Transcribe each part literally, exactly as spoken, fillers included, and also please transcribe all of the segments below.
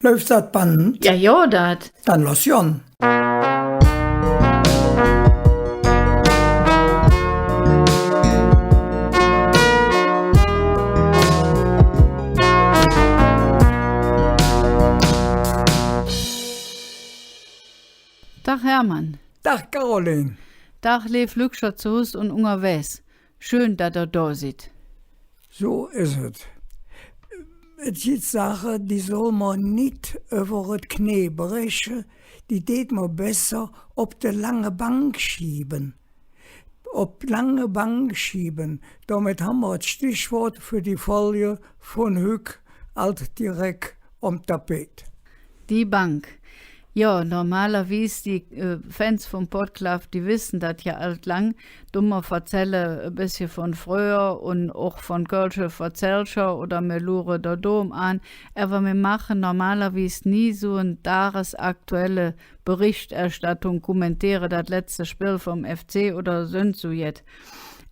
Läuf dat Band? Jo, jo, dat. Dann loss gonn. Dag Hermann. Dag Caroline. Dag leev Lückcher zo Hus un ungerwägs. Schön, dat ehr do sid. Su es et. Et gitt Saache, die soll mer nit üvver et Knee breche, die deit mer besser op de lange Bank schiebe. Op lange Bank schiebe. Domet han mer et Stichwood för die Folg vun hügg ald direk om Tapet. Die Bank. Jo, normalerwies, die, äh, Fans vum Podklaaf, die wesse dat jo ald lang. Do mer verzälle e bessche vun fröher un och vun kölsche Verzällcher oder mir luure der Dom aan. Ävver mir maache normalerwies nie su en dagesaktuelle Berichterstattung, kommenteere dat letzte Spill vum F C oder söns su jet.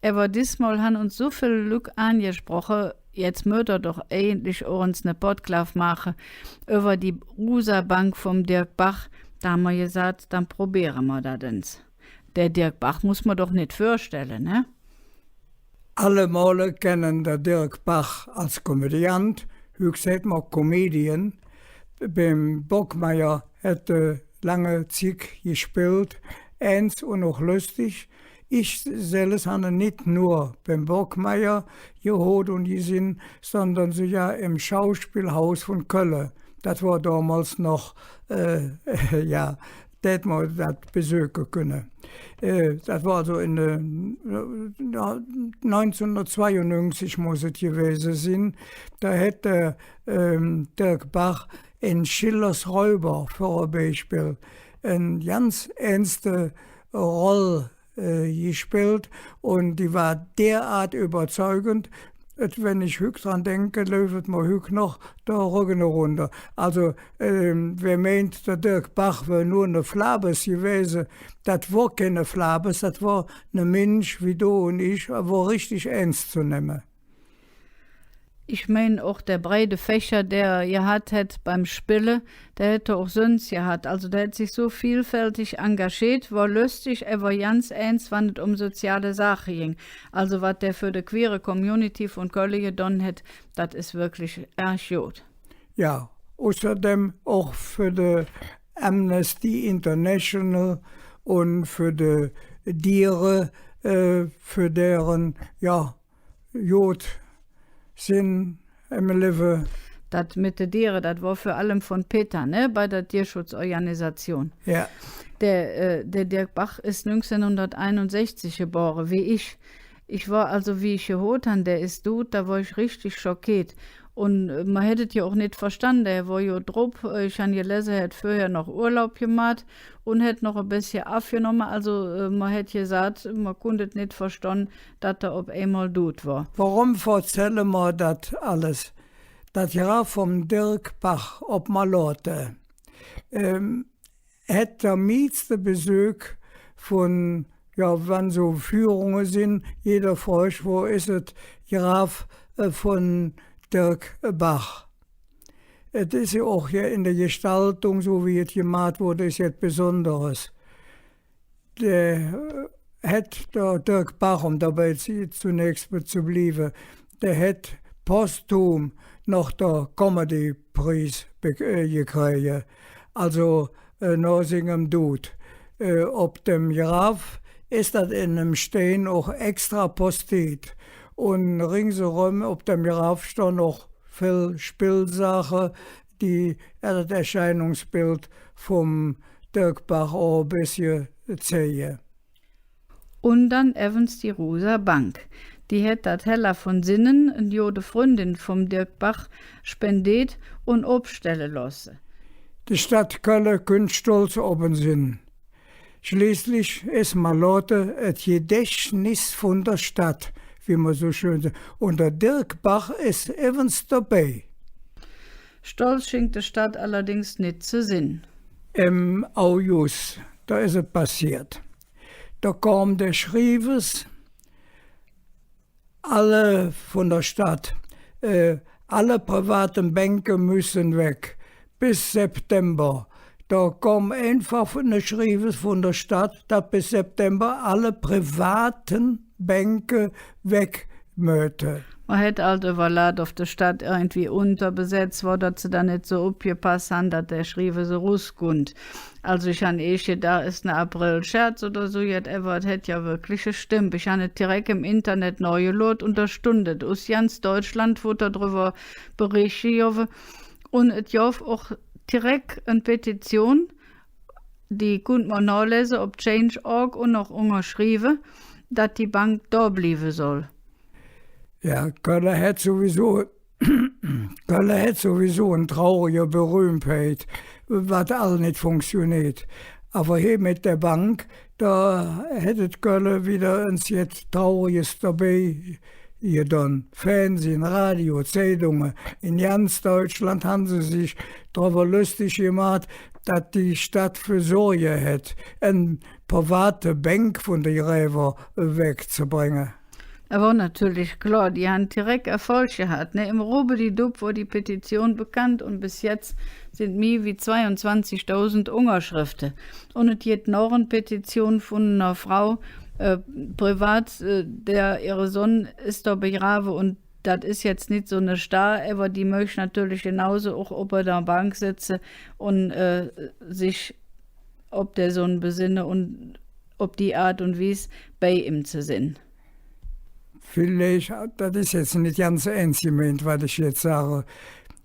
Ävver dismol han uns su vill Lück aangesproche, jetz mööt ehr doch eigentlich och ens ne Podklaaf maache üvver die Rusa Bank vum Dirk Bach. Do han mer gesaht, dann probeere mer dat ens. Der Dirk Bach muss mer doch nit vürstelle, ne? Allemole kenne der Dirk Bach als Komödiant, hügg säht mer Comedian. Beim Bockmeier hät hä lange Zigg gespillt, ääns un och löstig. Ich selvs han en nit nor beim Bockmeier gehoot un gesinn, sondern sugar em Schauspielhaus vun Kölle. Dat wor domols noch, äh, jo, dat mer dat besöke künne. Äh, dat wor alsu en, äh, jo, neunzehnhundertzweiundneunzig muss et gewäse sin. Do hät der, ähm, Dirk Bach en Schillers Räuber, för e Beispill, en ganz äänste Roll, äh, gespillt, un die wor derart üvverzeugend, et, wann ich hügg dran denke, läuf et mer hügg noch der Rögge erunder. Alsu, ähm, wä meint, der Dirk Bach wör nor ne Flabes gewäse, dat wor keine Flabes, dat wor ne Minsch wie do un ich, wor richtig ääns ze nemme. Ich mein, och der breide Fächer, dä hä gehat hät beim Spille, dä hät hä och söns gehat. Alsu, dä hät sich su vielfältig engagiert, wor löstig, ävver ganz ääns, wann et öm soziale Saache ging. Alsu, wat dä för de queere Community vun Kölle gedon hät, dat es wirklich ärg god. Jo, usserdäm och för de Amnesty International un för de Diere, äh, för deren, jo, god sin em Levve. Dat met de Diere, dat wor vör allem vun PETA, ne, bei der Tierschutzorganisation. Jo. Der, äh, der Dirk Bach es nüngzehnhunderteinundsechzig gebore, wie ich. Ich wor alsu, wie ich gehoot han, dä es dud, do wor ich richtig schockeet. Un, äh, mer hät et jo och nit verstande, hä wor jo drop, äh, ich han gelese, hä hät vörher noch Urlaub gemaht un hät noch e bessche avgenomme. Alsu, äh, mer hät gesaht, mer kunnt et nit verstonn, dat hä op eimol dud wor. Woröm verzälle mer dat alles? Dat Grav vum Dirk Bach op Melote, ähm, hät der mieste Besök vun, jo, wann su Führunge sin, jeder frög, wo es et Grav, äh, vun Dirk Bach? Et es jo och hee en der Gestaltung, su wie et gemaht woodt, es jet Besonderes. Dä, äh, hät der Dirk Bach, öm dobei zi-, zunächs be-, ze blieve, dä hät posthum noch der Comedy-Pries be-, äh, gekräge. Alsu, äh, noh singem Dud. Äh, op dem Grav es dat en nem Stein och extra posteet. Un rings eröm op dem Grav stonn och vill Spillsaache, die, äh, dat Erscheinungsbild vum Dirk Bach och e bessche zeige. Un dann evvens die Rusa Bank. Die hät der Hella vun Sinnen, en gode Fründin vum Dirk Bach, spendeet un opstelle looße. De Stadt Kölle künnt stolz op en sin. Schließlich es Melote et Gedächtnis vun der Stadt, wie mer su schön säht. Un der Dirk Bach es evvens dobei. Stolz schingk de Stadt allerdings nit ze sin. Em August, do es et passeet. Do kom der Schrieves, alle vun der Stadt, äh, alle private Bänke müsse weg. bes September. Do kom einfach ne Schrieves vun der Stadt, dat bes September all private Bänk weg mööte. Mer hät allt üvverlaht, ov de Stadt irgendwie ungerbesetz wor, dat se do nit su opgepass han, dat der Schrieves eruskunnt. Alsu ich han eesch gedaach, es ne Aprilscherz oder su jet, ävver et hät jo wirklich gestemmp. Ich han et direk em Internet nohgelort un do stundt et. Us ganz Deutschland woodt do drüvver Bereech gegovve. Un et gov och direk en Petition, die kunnt mer nohlese op change Punkt org un och ungerschrieve, dat die Bank do blieve soll. Jo, Kölle hät suwiesu, Kölle hät suwiesu en traurige Berühmtheit, wat all nit funktioneet. Ävver hee met der Bank, do hät et Kölle widder ens jet Trauriges dobei gedon. Fernsehen, Radio, Zeidunge, en ganz Deutschland han se sich drüvver löstig gemaht, dat die Stadt för Sorge hätt, en private Bänk vun de Gräver wegzebränge. Dat wor natörlich klor, die han direk Erfolg gehat, ne? Em Rubbedidupp wor die Petition bekannt un bes jetz sin mih wie zweiunzwanzigdausend Ungerschrefte. Un et gitt noch en Petition vun ener Frau, äh, privat, äh, der ehre Sonn es do begrave un dat es jetz nit su ne Star, ävver die mööch natörlich genausu och op der Bank setze un, äh, sich op der Sonn besenne un op die Aat un Wies bei im ze sin. Villeich, dat es jetz nit ganz ääns gemeint, wat ich jetz sage.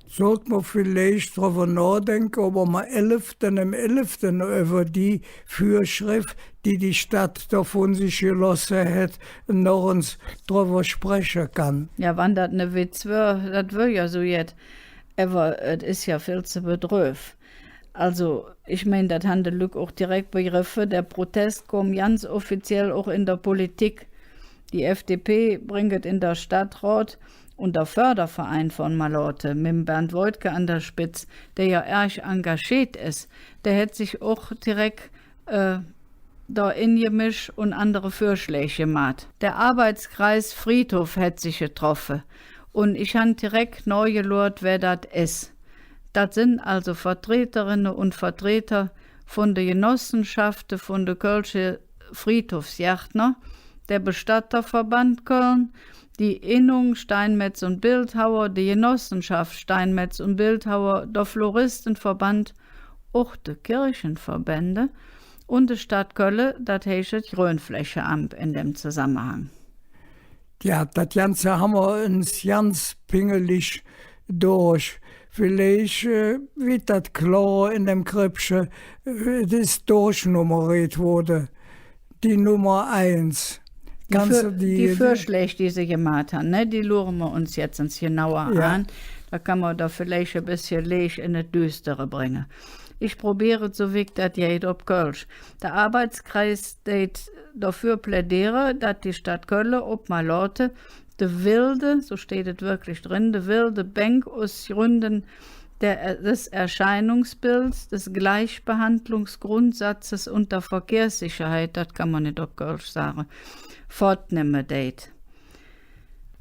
Sollt mer villeich drüvver nohdenke, ov mer elfte, em elfte üvver die Vürschreff, die die Stadt do vun sich gelooße hät, noch ens drüvver spreche kann. Jo, wann dat ne Witz wör, dat wör jo su jet. Ävver et es jo vill ze bedröv. Alsu, ich mein, dat han de Lück och direk begreffe. Der Protess kom ganz offiziell och en der Politik. Die F D P brängk et en der Stadtrod un der Förderverein vun Melote, mem Bernd Woidtke an der Spetz, dä jo ärg engageet es, dä hät sich och direk, äh, do engemisch un andere Vürschläg gemaht. Der Arbeitskreis Friedhof hät sich getroffe un ich han direk nohgelort, wä dat es. Dat sin alsu Vertreterinne un Vertreter vun de Genossenschafte vun de kölsche Friedhofsgärtner, der Bestatterverband Köln, die Innung Steinmetz un Bildhauer, die Genossenschaft Steinmetz un Bildhauer, der Floristenverband, och de Kirchenverbände un de Stadt Kölle, dat heiß et Grönflächeamp en dem Zosammehang. Jo, dat Ganze han mer uns ganz pingelig durch. Villeich, äh, weed dat klor en dem Kräppche, äh, dat durchnummeriert woodt. Die Nummer eins. Die Vör-, die, die Vürschläg, die se gemaht han, ne, die luure mer uns jetz ens genauer aan. Do kann mer do villeich e bessche Leech en et Düstere bränge. Ich probiere, su wigg dat geiht, op Kölsch. Der Arbeitskreis deit doför plädiere, dat die Stadt Kölle op Melote de wilde, su steiht et wirklich dren, de wilde Bänk us Gründen der, des Erscheinungsbilds, des Gleichbehandlungsgrundsatzes und der Verkehrssicherheit, dat kann mer nit op Kölsch sage, fottnemme deit.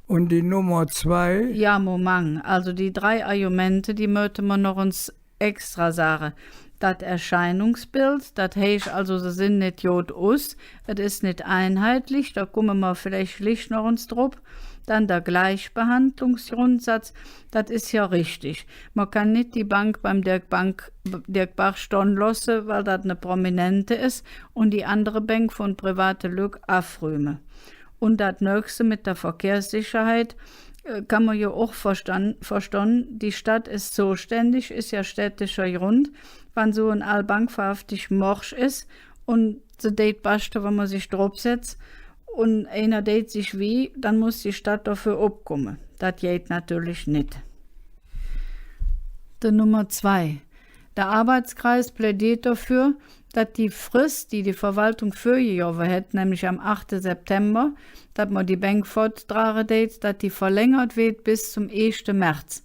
Un die Nummer zwei? Jo, Momang. Alsu die drei Argumente, die mööte mer noch ens extra sage. Dat Erscheinungsbild, dat heiß alsu, se sinn nit god us, et es nit einheitlich, do kumme mer villeich glich noch ens drop. Dann der Gleichbehandlungsgrundsatz, dat es jo richtig. Mer kann nit die Bank beim Dirk Bank, Dirk Bach stonn looße, weil dat ne Prominente es, un die andere Bänk vun private Lück avrüüme. Un dat nöchste met der Verkehrssicherheit, äh, kann mer jo och verstan-, verstonn, die Stadt es zoständig, es jo städtischer Grund, wann su en aal Bank wahrhaftig morsch es un se deit baschte, wann mer sich drop setz un einer deit sich wih, dann muss die Stadt doför opkumme. Dat geiht natörlich nit. De Nummer zwei. Der Arbeitskreis plädiert doför, dat die Fress, die die Verwaltung vürgegovve hät, nämlich am aachte September, dat mer die Bänk fottdrage deit, dat die verlängert weed bes zom eeschte März.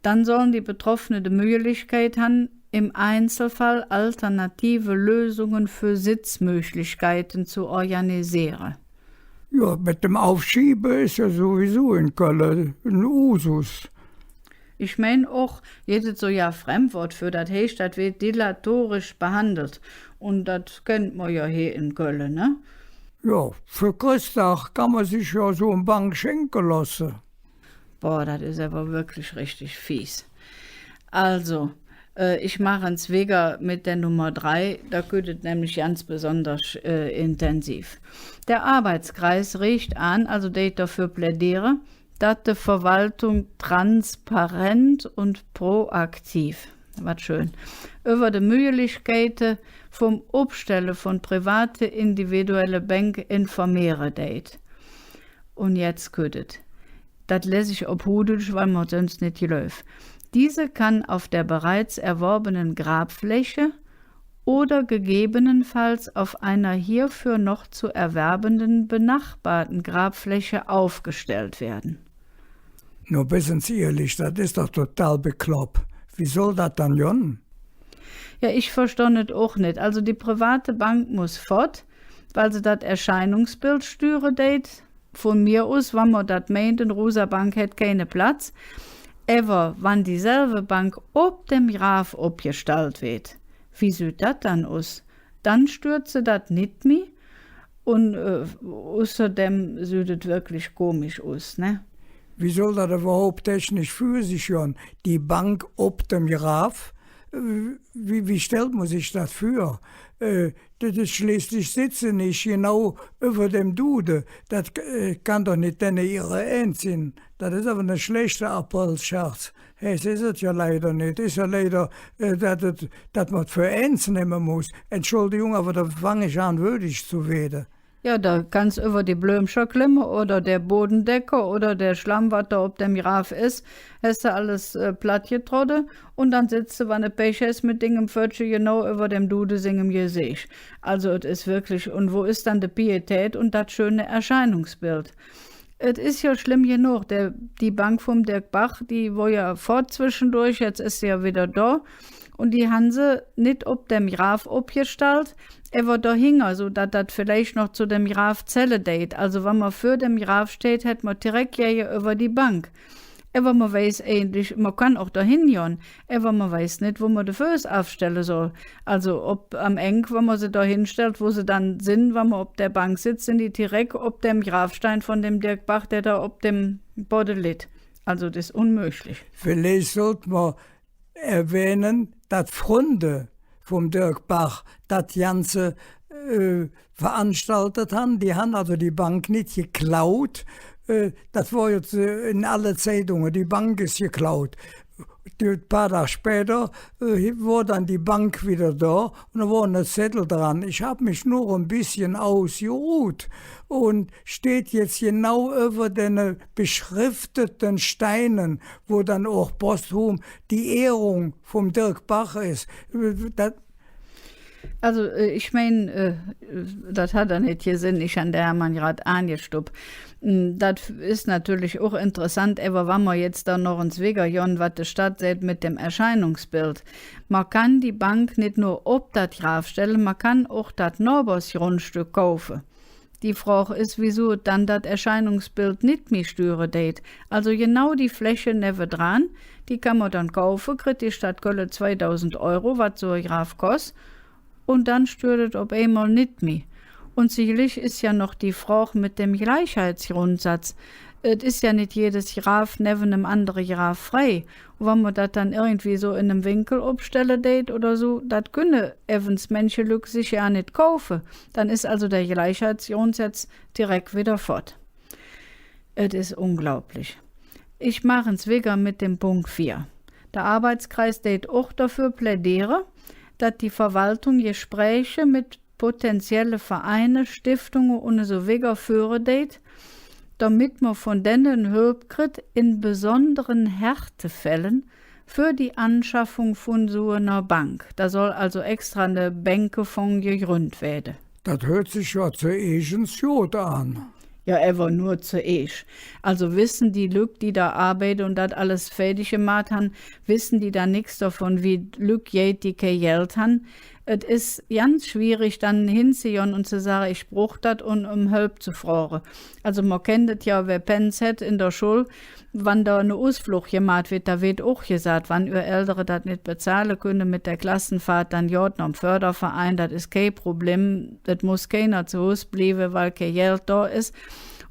Dann sollen die Betroffene de Möglichkeit han, em Einzelfall alternative Lösungen för Sitzmöglichkeiten zu organisiere. Jo, met dem Aufschiebe es jo suwiesu en Kölle en Usus. Ich mein och, jedes su jo Fremdwood för, dat heiß, dat weed dilatorisch behandelt. Un dat kennt mer jo hee en Kölle, ne? Jo, för Chressdag kann mer sich jo su en Bank schenke looße. Boah, dat es ävver wirklich richtig fies. Also, äh, ich maache ens wigger met der Nummer drei, do kütt et nämlich ganz besonders, äh, intensiv. Der Arbeitskreis regt aan, also deit doför plädiere, dat de Verwaltung transparent un proaktiv, wat schön, üvver de Möglichkeite vum Opstelle vun private individuelle Bänk informiere deit. Un jetz kütt et. Dat lese ich op Huhdeutsch, weil mer söns nit gläuv. Diese kann auf der bereits erworbenen Graffläche oder gegebenenfalls auf einer hierfür noch zu erwerbenden benachbarten Graffläche aufgestellt werden. No, bes ens ihrlich, dat es doch total beklopp. Wie soll dat dann gonn? Jo, ich verstonn et och nit. Also, die private Bank muss fott, weil se dat Erscheinungsbild stüre deit. Vun mir us, wann mer dat meint, en Rusa Bank hät keine Platz. Ävver wann dieselve Bank op dem Graff opgestallt weed, wie süht dat dann us? Dann stürt se dat nit mih. Un, äh, usserdäm süht et wirklich komisch us, ne? Wie soll dat üvverhaup technisch för sich gonn? Die Bank op dem Graff? Äh, wie, wie stellt mer sich dat för? Äh, dat es schleeßlich setze ich genau üvver dem Dude. Dat, äh, kann doch nit denne ehre Ääns sin. Dat es ävver ne schläächte Aprilscherz. Hä, es et jo leider nit. Es jo leider, äh, dat et, dat mer et för ääns nemme muss. Entschuldigung, ävver do fang ich aan, wödig ze weede. Jo, do kanns üvver die Blömcher klemme oder der Bodendecker oder der Schlamm, wat do op dem Graff es, häs de alles, äh, platt getrodde un dann sitz de, wann de Pech häs, met dingem Föttche genau üvver dem Dude singem Geseech. Also, et es wirklich, un wo es dann de Pietät un dat schöne Erscheinungsbild? Et es jo schlemm genog, der, die Bank vum Dirk Bach, die wor jo fott zweschendurch, jetz es se jo widder do. Un die han se nit op dem Graff opgestallt, ävver dohinger, su dat dat villeich noch zo dem Graff zälle deit. Also, wann mer för dem Graff steiht, hät mer direk gägeüvver die Bank. Ävver mer weiß eigentlich, mer kann och dohin gonn, ävver mer weiß nit, wo mer de Föß avstelle soll. Also, ob am Engk, wann mer se dohin stellt, wo se dann sin, wann mer op der Bank sitz, sin die direk op dem Graffstein vun dem Dirk Bach, dä do op dem Bodde litt. Also, dat es unmöglich. Villeich sollt mer erwähne, dat Fründe vum Dirk Bach dat Ganze, äh, veranstaltet han. Die han also die Bank nit geklaut. Äh, dat wor jetz, äh, en alle Zeidunge, die Bank es geklaut. E paar Dag späder, äh, wor dann die Bank widder do un do wor ene Zeddel dran: „Ich hab mich nur ein bisschen ausgeruht.“ Un steiht jetz genau üvver denne beschriftete Steine, wo dann och posthum die Ehrung vum Dirk Bach es. Dat Also, äh, ich mein, äh, dat hät hä nit gesinn, ich han der Hermann grad aangestupp. Mm, dat es natörlich och interessant, ävver wann mer jetz dann noch ens wigger gonn, wat de Stadt säht met dem Erscheinungsbild. Mer kann die Bank nit nor op dat Graff stelle, mer kann och dat Nohbersgrundstöck kaufe. Die Frog es, wiesu et dann dat Erscheinungsbild nit mih stüre deit. Also genau die Fläche nevvedran, die kann mer dann kaufe, kritt die Stadt Kölle zweidausend Euro, wat su e Graff koss, un dann stürt et op eimol nit mih. Un sicherlich es jo noch die Frog met dem Gleichheitsgrundsatz. Et es jo nit jedes Graff nevven enem andere Graff frei. Wann mer dat dann irgendwie su en enem Winkel opstelle deit oder su, dat künne evvens mänche Lück sich jo nit kaufe. Dann es also der Gleichheitsgrundsatz direk widder fott. Et es unglaublich. Ich maach ens wigger met dem Punkt vier. Der Arbeitskreis deit och doför plädiere, dat die Verwaltung Gespräche met potenzielle Vereine, Stiftunge un esu wigger föhre deit, domet mer vun denne Hölp kritt en besondere Härtefälle för die Anschaffung vun su ener Bank. Do soll also extra ene Bänkefong gegründt wääde. Dat hürt sich jo zoeesch ens god aan. Jo, ävver nor zoeesch. Also wesse die Lück, die do arbeide un dat alles fäädig gemaht han, wesse die do nix dovun, wie et Lück geiht, die kei Geld han? Et es ganz schwierig, dann hinzegonn un ze sage, ich bruch dat, un öm Hölp ze froge. Also, mer kennt et jo, wä Pänz hät en der Schull, wann do ene Usflog gemaht weed, do weed och gesaht, wann üür Eldere dat nit bezahle künne met der Klassenfahrt, dann got nohm Förderverein, dat es kei Problem, et muss keiner zo Hus blieve, weil kei Geld do es.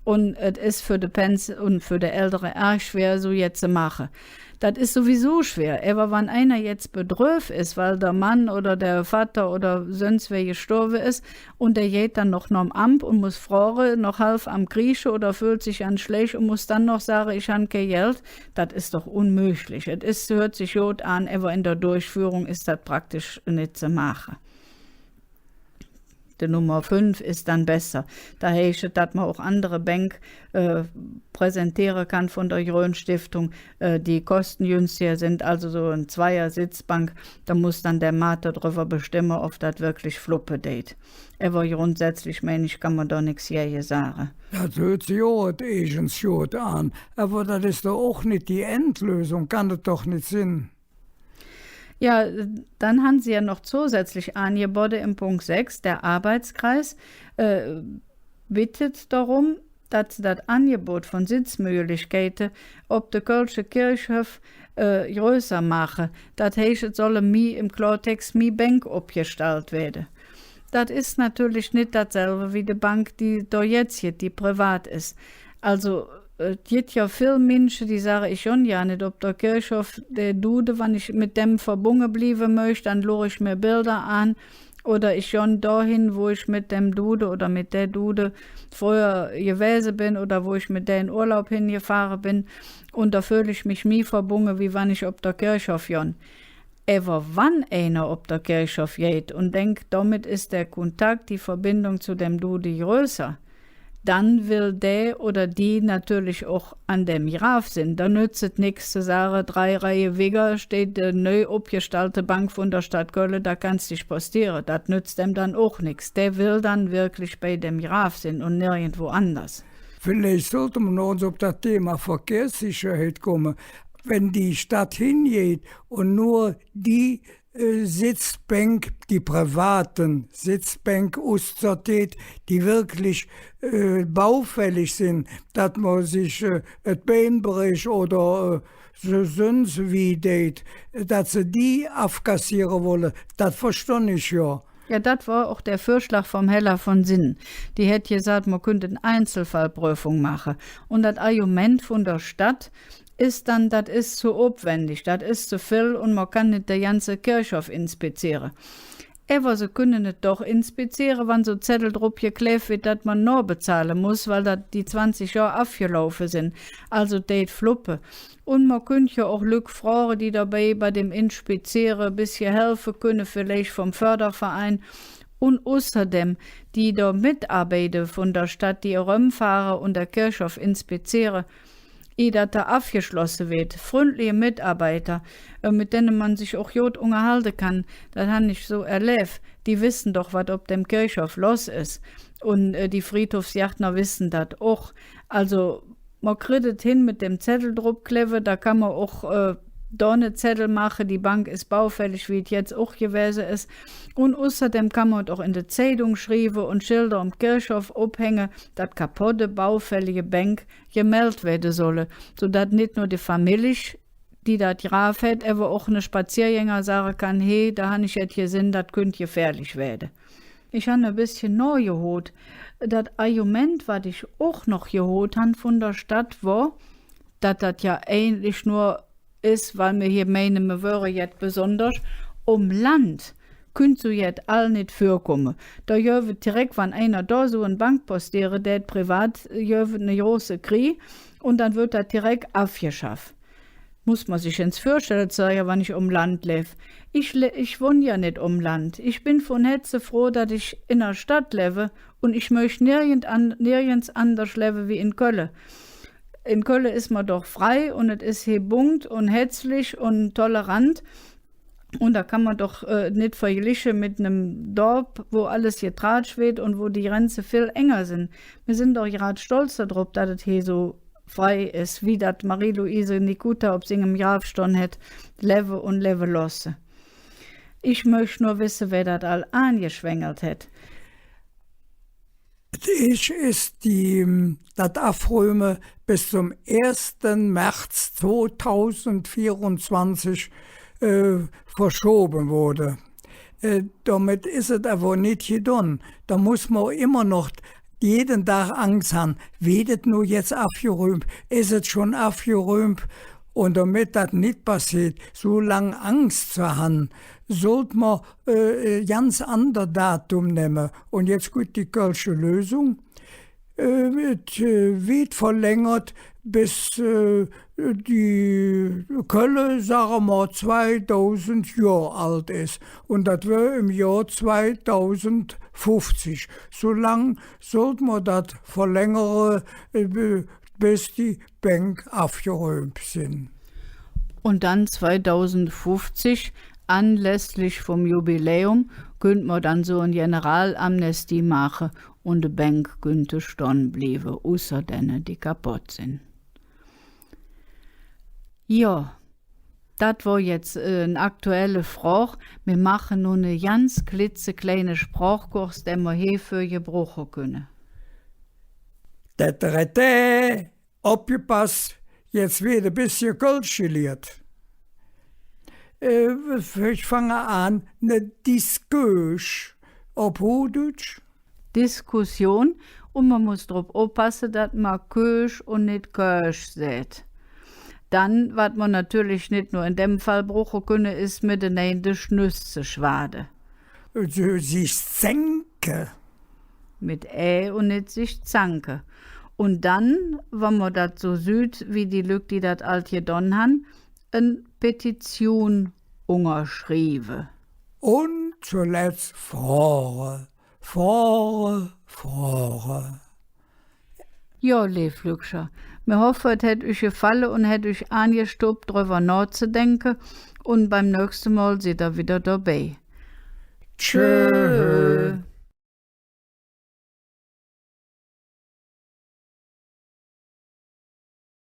Un et es för de Pänz un för de Eldere ärg schwer, su jet ze maache. Dat es suwiesu schwer. Ävver wann einer jetz bedröv es, weil der Mann oder der Vatter oder söns wä gestorve es, un dä geiht dann noch nohm Amp un muss froge, noch halv am Kriesche oder föhlt sich ganz schlääch un muss dann noch sage, ich han kei Geld, dat es doch unmöglich. Et es, hürt sich god aan, ävver en der Durchführung es dat praktisch nit ze maache. De Nummer fünf es dann besser. Do heiß et, dat mer och andere Bänk, äh, präsenteere kann vun der Grön-Stiftung, äh, die kostengünstiger sin, also su en Zweier-Sitzbank, do muss dann der Maat drüvver bestemme, ov dat wirklich fluppe deit. Ävver grundsätzlich, mein ich, kann mer do nix gäge sage. Dat hürt sich och eesch ens god aan, ävver dat es doch och nit die Endlösung, kann et doch nit sin. Jo, dann han se jo noch zosätzlich aangebodde em Punk sechs, der Arbeitskreis, äh, bittet dorum, dat se dat Angebot vun Sitzmöglichkeite op de kölsche Kirchhöff, äh, größer maache. Dat heiß, et solle mih, em Klartext, mih Bänk opgestallt weede. Dat es natörlich nit datselve wie de Bank, die do jetz gitt, die privat es. Also, äh, et gitt jo vill Minsche, die sage, ich gonn jo nit op der Kirchhoff, der Dude, wann ich met däm verbunge blieve mööch, dann luur ich mir Belder aan. Oder ich gonn dohin, wo ich met däm Dude oder met der Dude fröher gewäse ben oder wo ich met der en Urlaub hingefahre ben. Un do föhl ich mich mih verbunge, wie wann ich op der Kirchhoff gonn. Ävver wann einer op der Kirchhoff geiht un denk, domet es der Kuntak, die Verbindung zo däm Dude größer, dann well dä oder die natörlich och an däm Grav sin. Do nötz et nix ze sage, drei Reihe wigger steiht de neu opgestallte Bank vun der Stadt Kölle, do kanns dich postiere. Dat nötz däm dann och nix. Dä well dann wirklich bei däm Grav sin un nirgendwo anders. Villeich sollt mer noch ens op dat Thema Verkehrssicherheit kumme. Wann die Stadt hingeiht un nor die äh, Sitzbänk, die private Sitzbänk uszerteet, die wirklich, äh, baufällig sin, dat mer sich, äh, et Bein brich oder, äh, sö-, söns wie deit, dat se die avkassiere wolle, dat verstonn ich jo. Jo, dat wor och der Vörschlag vum Hella von Sinnen. Die hät gesaht, mer künnt en Einzelfallpröfung maache. Un dat Argument vun der Stadt es dann, dat es zo opwendig, dat es zo vill un mer kann nit der ganze Kirchhoff inspiziere. Ävver se künne et doch inspiziere, wann su Zeddel drop gekläv weed, dat mer nohbezahle muss, weil dat die zwanzig Johr avgelaufe sin. Also deit fluppe. Un mer künnt jo och Lück froge, die dobei bei däm Inspiziere bessche helfe künne, villeich vum Förderverein. Un usserdäm, die do Mitarbeide vun der Stadt, die erömfahre un der Kirchhoff inspiziere, ih dat do avgeschlosse weed, fründliche Mitarbeiter, äh, met denne mer sich och god ungerhalde kann, dat han ich su erläv, die wesse doch, wat op däm Kirchhoff loss es. Un, äh, die Friedhofsgärtner wesse dat och. Also, mer kritt et hin met däm Zeddel drop klevve, do kann mer och, äh, do ne Zeddel maache, die Bank es baufällig, wie et jetz och gewäse es. Un usserdäm kann mer et och en de Zeidung schrieve un Schilder om Kirchhoff ophänge, dat kapodde, baufällige Bänk gemeldt weede solle, su dat nit nor de Famillich, die dat Grav hät, ävver och ne Spaziergänger sage kann, he, do han ich jet gesinn, dat künnt gefährlich weede. Ich han e bessche nohgehoot. Dat Argument, wat ich och noch gehoot han vun der Stadt, wor, dat dat jo eigentlich nor es, weil mer hee meine, mer wöre jet besonders. Om Land künnt su jet all nit vürkumme. Do göv et direk, wann einer do su en Bank postiere dät, privat, göv et ne große Krie, un dann wöödt dat direk avgeschaff. Muss mer sich ens vürstelle, sage, wann ich om Land lev. Ich le-, ich wonn jo nit om Land. Ich ben vun Hätze fruh, dat ich en der Stadt levve, un ich mööch nirgend an-, nirgends anders levve wie en Kölle. En Kölle es mer doch frei un et es hee bunt un hätzlich un tolerant. Un do kann mer doch, äh, nit vergliche met nem Dorf, wo alles getratsch weed un wo die Grenze vill enger sin. Mer sin doch grad stolz dodrop, dat et hee su frei es, wie dat Marie-Luise Nikuta op singem Grav stonn hät, levve un levve looße. Ich mööch nor wesse, wä dat all aangeschwengelt hät. Et es die, dat Afrüüme bes zom eeschte März zweitausendvierundzwanzig, äh, verschobe wood. Äh, domet es et ävver nit gedon. Do muss mer immer noch jeden Dag Angs han, weed et no jetz avgerüümp, es et schon avgerüümp? Un domet dat nit passeet, su lang Angs ze han, sollt mer, äh, ganz ander Datum nemme. Un jetz kütt die kölsche Lösung. Äh, et, äh, weed verlängert bes, äh, die Kölle, sage mer, zweidausend Johr ald es. Un dat wör em Johr zweidausendfuffzig. Su lang sollt mer dat verlängere, äh, be-, bes die Bänk avgerüümp sin. Un dann zweidausendfuffzig, anlässlich vum Jubiläum, künnt mer dann su en Generalamnestie maache un de Bänk künnte stonn blieve, usser denne, die kapodd sin. Jo, dat wor jetz, äh, en aktuelle Frog. Mir maache no ene ganz klitzekleine Sprochkurs, dä mer hee för gebruche künne. Der Dritte, opgepass, jetz weed e bessche Kölsch geliert. Äh, ich fange aan, ne Disköösch op Huhdütsch. Diskussion, un mer muss drop oppasse, dat mer Köösch un nit Köösch säht. Dann, wat mer natörlich nit nor en däm Fall bruche künne, es metenein de Schnüss ze schwade. Äh, sich zänke. Met Ä un nit sich zanke. Un dann, wann mer dat su süht, wie die Lück, die dat ald gedon han, en Petition ungerschrieve. Un zoletz froge, froge, froge. Jo, leev Lückcher, mir hoffe, et hät üch gefalle un hät üch aangestopp, drüvver nohzedenke. Un beim nöchste Mol sid ehr widder dobei. Tschö.